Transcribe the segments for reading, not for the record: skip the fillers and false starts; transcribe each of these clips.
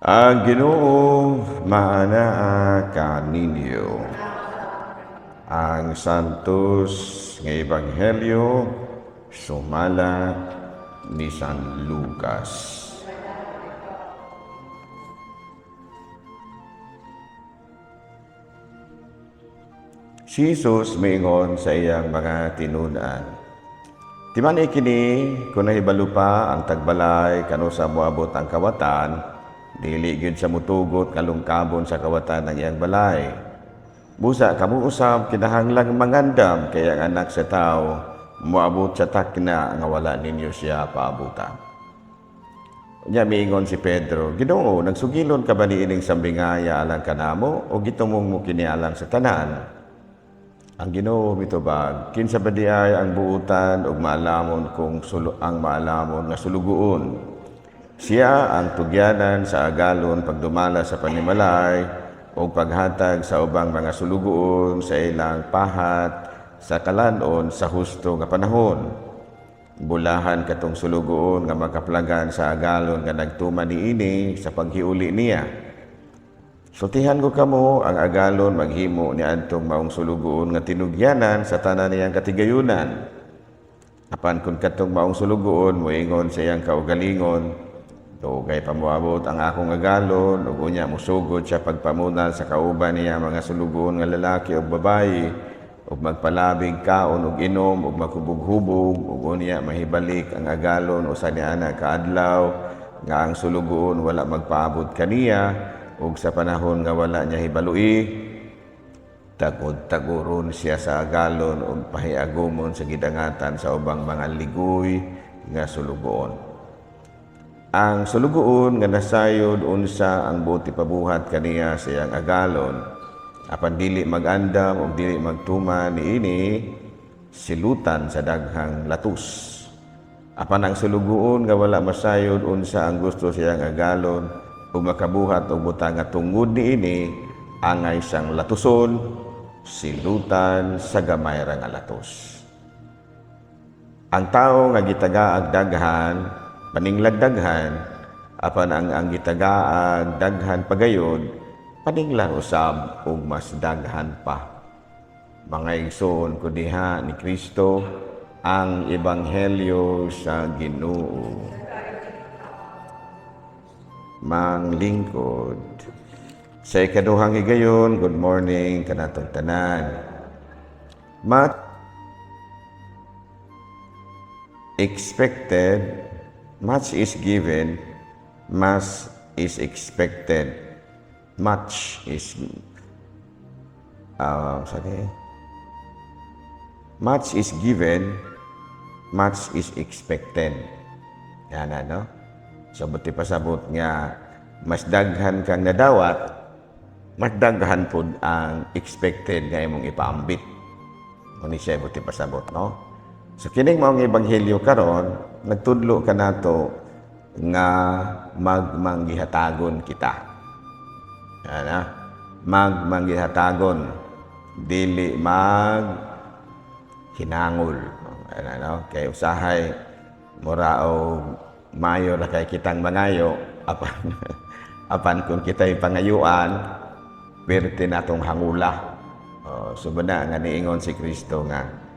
Ang Ginoo maanaa kaninyo. Ang Santos nga Ebanghelyo sumala ni San Lucas. Si Jesus miingon sa iyang mga tinun-an, "Timan kini, kung nahibalo pa ang tagbalay kanusa moabot ang kawatan, dili gyud sa mutugot nga lungkabon sa kawatan ang iyang balay. Busa kamo usab kinahanglang mangandam kay ang Anak sa Tawo moabot sa takna nga wala ninyo siya paabutan." Nya miingon si Pedro, "Ginoo, nagsugilon ka ba niining sambingaya alang kanamo o gitumong mo kini alang sa tanan?" Ang Ginoo mitubag, "Kinsa ba diay ang buutan ug maalamon kung ang maalamon nga sulugoon? Siya ang tugyanan sa agalon pagdumala sa panimalay o paghatag sa ubang mga sulugoon sa ilang pahat sa kalanon sa husto nga panahon. Bulahan katong sulugoon nga makaplagan sa agalon nga nagtuman niini sa paghiuli niya. Sultihan ko kamo, ang agalon maghimo ni adtong maong sulugoon nga tinugyanan sa tanan niyang katigayunan. Apan kung katong maong sulugoon moingon sa iyang kaugalingon, 'Dugay pa moabot ang akong agalon,' ug unya mosugod siya pagpamunal sa kauban niya mga sulugoon nga lalaki ug babayi, ug magpalabig kaon ug inom ug maghubog-hubog, ug unya mahibalik ang agalon usa ni ana ka adlaw nga ang sulugoon wala magpaabot kaniya, ug sa panahon nga wala niya hibaloi, tagod-taguron siya sa agalon ug pahiagomon sa gidangatan sa ubang mga ligoy nga sulugoon. Ang sulugoon nga nasayod unsa ang buot ipabuhat kaniya sa iyang agalon, apan dili magandam ug dili magtuman niini, silutan sa daghang latos. Apan ang sulugoon nga wala masayod unsa ang gusto sa iyang agalon ug makabuhat og butang nga tungod niini angay siyang latuson, silutan sa gamay ra nga latos. Ang tawo nga gitagaag daghan, paninglag daghan, apan ang gitagaag daghan pagayod, paninglan usab og mas daghan pa." Mga igsoon ko diha ni Kristo, ang ebanghelyo sa Ginoo. Manglingkod. Sa ikaduhang higayon, good morning kanatong tanan. Much expected, much is given, much is expected. Much is sorry. Much is given, much is expected. Yan ano? So, buot ipasabot nga mas daghan kang nadawat, mas daghan pud ang expected nga imong ipaambit. Mao ni siya buot ipasabot, no? So kining maong ebanghelyo karon, nagtudlo kanato nga magmanggihatagon kita. Ana, magmanggihatagon, dili mag hinangol. Ana, no? Kay usahay mura og mayo ra kay kitang mangayo, apan apan kung kita'y pangayuan, perti natong hangula. Oh, so na nga niingon si Kristo nga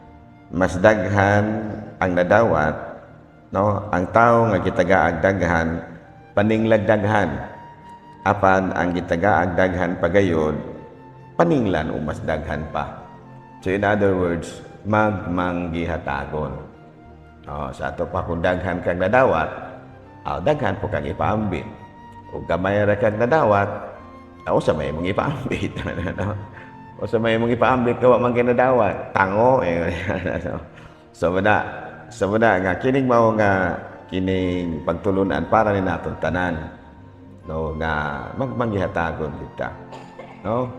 mas daghan ang nadawat, no? Ang tao nga gitagaag daghan, paninglag daghan, apan ang gitagaag daghan pagayod, paninglan o mas daghan pa. So in other words, magmanggihatagon. Oh, sa ato pa, kung daghan kang nadawat, daghan po kang ipaambit. O gamay ra kang nadawat, sa may mong ipaambit, no? O sa may mong ipaambit ka wa man kinadawat, tango eh. So muna nga kining mao nga kining pagtulunan para ni natong tanan, no, nga magmanggihatagon kita, no?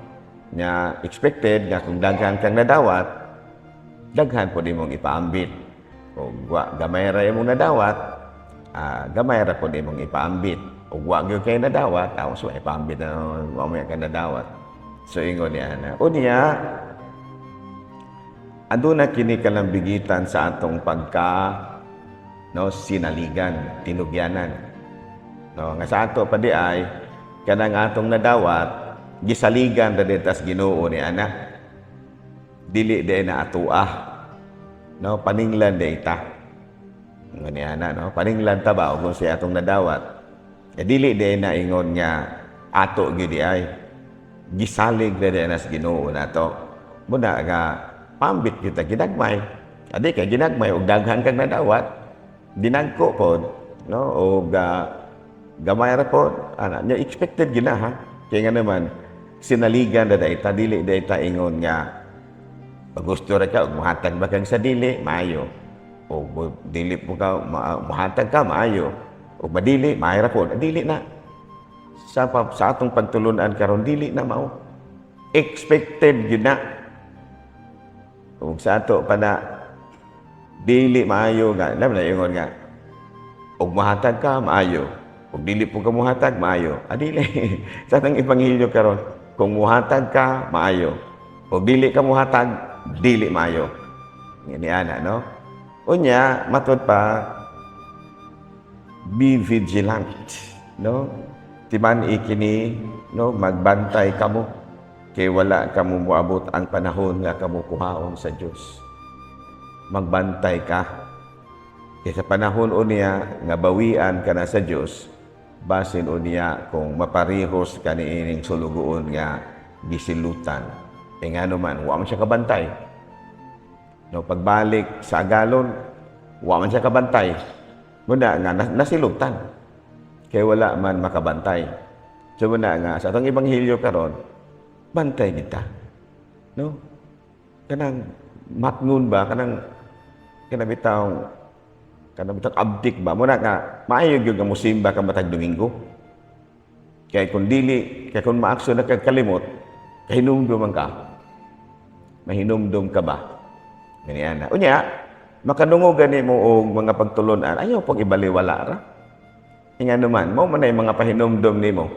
Nya expected nga kung daghan kang nadawat, daghan po imong ipaambit. Kung wa, gamay ra imong nadawat, gamay ra po imong ipaambit. Ug wa gyud kay nadawat, so ipaambit na wa mo ka nadawat. So ingon niya na. Unya, aduna kini kalambigitan sa atong pagka, no, sinaligan, tinugyanan. No, nga sa ato pa di ay Kanang atong nadawat, gisaligan ra tas Ginoo ni ana. Dili di na atoa. No, paninglan di ta. Ni ana, no, paninglan ta ba og si atong nadawat. E dili di na ingon nga ato gyud di ay gisalig na di na sa Ginoo nato. Muna nga pambit kita ginagmay. Adi kay ginagmay og daghan kag nadawat, dinagko pod, no, og gamay ra pod ana nya, expected gina ha. Kay nga naman sinaligan na dayta, dili dayta ingon nga gusto ra ka og muhatag ba kang sa dili maayo o dili po ka muhatag ka maayo o madili maayo ra pod. Dili na sa atong pagtulunan karon, dili na mao expected gyud na. Ug sa ato pa na dili maayo nga alam na ingon nga og muhatag ka maayo ug dili po ka muhatag maayo. Ah, dili. Sa atong ebanghelyo karon, kung muhatag ka maayo ug dili ka muhatag, dili maayo. Ngani ana, no? Unya matud pa, be vigilant, no? Timan ikini, no, magbantay kamo kay wala kamo moabot ang panahon nga kamo kuhaon sa Dios. Magbantay ka kay sa panahon unya nga bawian ka na sa Dios, basin unya kung maparihos ka niining sulugoon nga gisilutan. E ngano man, wa man siya kabantay. No, pagbalik sa agalon, wa man siya kabantay. Muna nga nasilutan. Kay wala man makabantay. So muna nga sa atong ebanghelyo karon, bantay kita. No? Kanang matngon ba, kanang bitawng abdik ba, muna nga maayo gyud nga musimba ka matag Domingo. Kay kung dili, kay kung maakso na kag kalimot, kahinumdum man ka. Mahinumdum ka ba? Ganyan na. Unya, makadungog gani mo og mga pagtulunan, ayaw pag ibaliwala ra. Nga naman, mao man na yung mga pahinumdum nimo.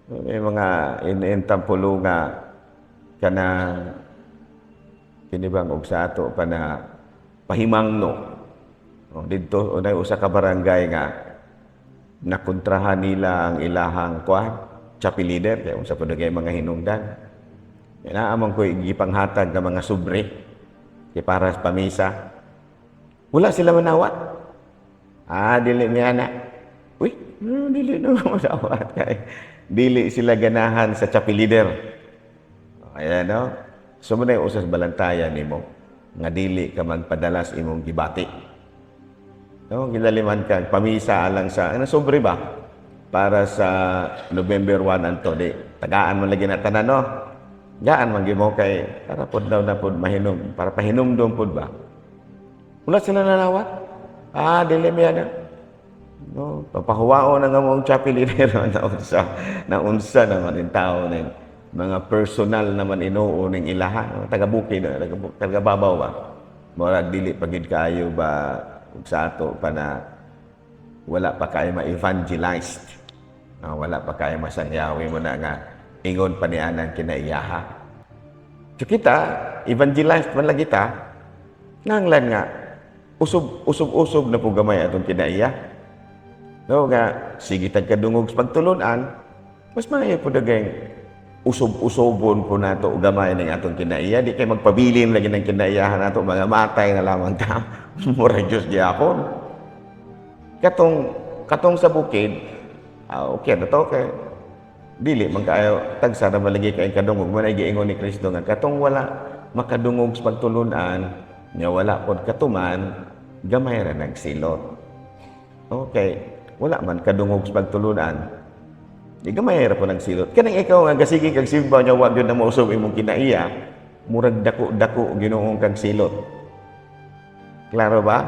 May mga in tampulo nga kana kini bang og sa ato pa na pahimangno. Oh, didto unay usa ka barangay nga nakontrahan nila ang ilahang kuan, chapel leader, kay unsa pud kay mga hinungdan. Naa man ko gipanghatag nga mga sobre kay para sa pamisa. Wala sila manawat. Ah, dili niya na. Uy, no, dili na manawat kay dili sila ganahan sa chapel leader. Ayan, no? So mo na yung usas balantayan nimo nga dili ka magpadalas imong gibati. No, gilaliman ka pamisa alang sa ano, sobre ba? Para sa November 1 anto di tagaan mo lagi na tanan, no. Gaan man gyud mo kay para pod daw na pod mahinom, para pahinumdum pod ba. Wala sila nanawat. Ah, dili mi ana. No, papahuwaon na nga mong chapel leader, na unsa naman in tao ning mga personal naman inuo ning ilaha, taga bukid, taga babaw ba. Murag dili pa gid kaayo ba ug sa ato pa na wala pa kayo ma-evangelized. No, wala pa kayo masangyawi mo na nga ingon pa ni anang kinaiyaha. So kita, evangelized man lang kita, nanglan nga, usog, usog, usog na po gamay atong kinaiya. No, nga, sige tag kadungog sa pagtulunan, mas maayo po dagay usob-usobon po nato gamay ng atong kinaiya. Di kay magpabilin lagi ng kinaiyahan nato, mga matay na lamang ta. Mura Diyos gyapon. Katong sa bukid, ah, okay na to kay dili man kaayo tagsa na malagi kay kadungog man ay giingon ni Kristo nga katong wala makadungog sa pagtulunan nya wala pod katuman, gamay ra nagsilot. Okay, wala man kadungog sa pagtulunan. Di gamay ra po nagsilot. Kanang ikaw nga gasige kag simba nya wa gyud na mausob imong kinaiya, murag dako-dako Ginoong kag silot. Klaro ba?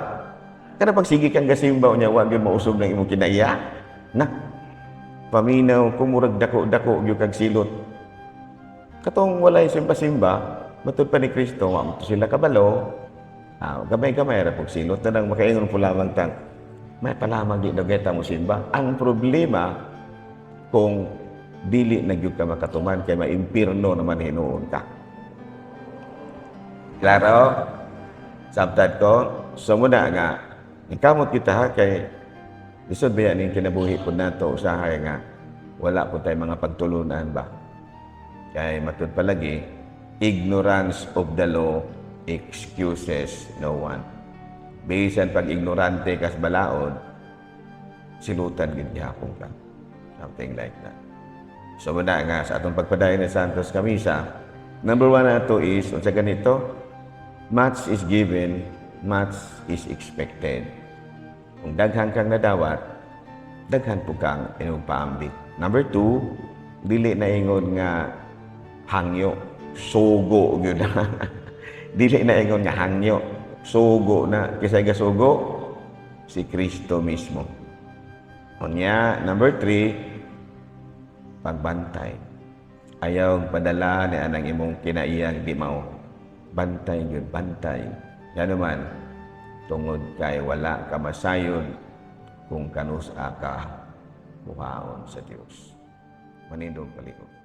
Kada pag sige kang gasimba nya wa gyud mausob ng imong kinaiya. Na. Paminaw ko, murag dako-dako gyud kag silot. Katong walay simba-simba, matud pa ni Kristo, wa man to sila kabalo. Ah, gamay-gamay ra pug silot na nang makaingon po lamang tang may palamang di daw kita mo simba. Ang problema kung dili na gyud ka makatuman kay maimpirno naman hinuon ka. Klaro? Sabtad ko, so muna nga, ikamot kita ha, kay lisod ba yan yung kinabuhi po nato usahay nga Wala po tayo mga pagtulunan ba? Kay matud palagi, ignorance of the law excuses no one. Bisan pag ignorante kas balaod, silutan gid gihapon ka. Something like that. So muna nga sa atong pagpadayon ni Santos Kamisa, number one nato is, unsa ganito, much is given, much is expected. Kung daghan kang nadawat, daghan po kang inugpaambit. Number two, dili na ingon nga hangyo, sugo gyud na. Dili na ingon nga hangyo, sugo na. Kisay gasugo? Si Kristo mismo. Unya, number three, pagbantay. Ayaw padala ni anang imong kinaiyang di mao. Bantay yun, bantay. Yan naman, tungod kay wala ka masayod kung kanus-a ka buhaon sa Dios. Manindog palihog.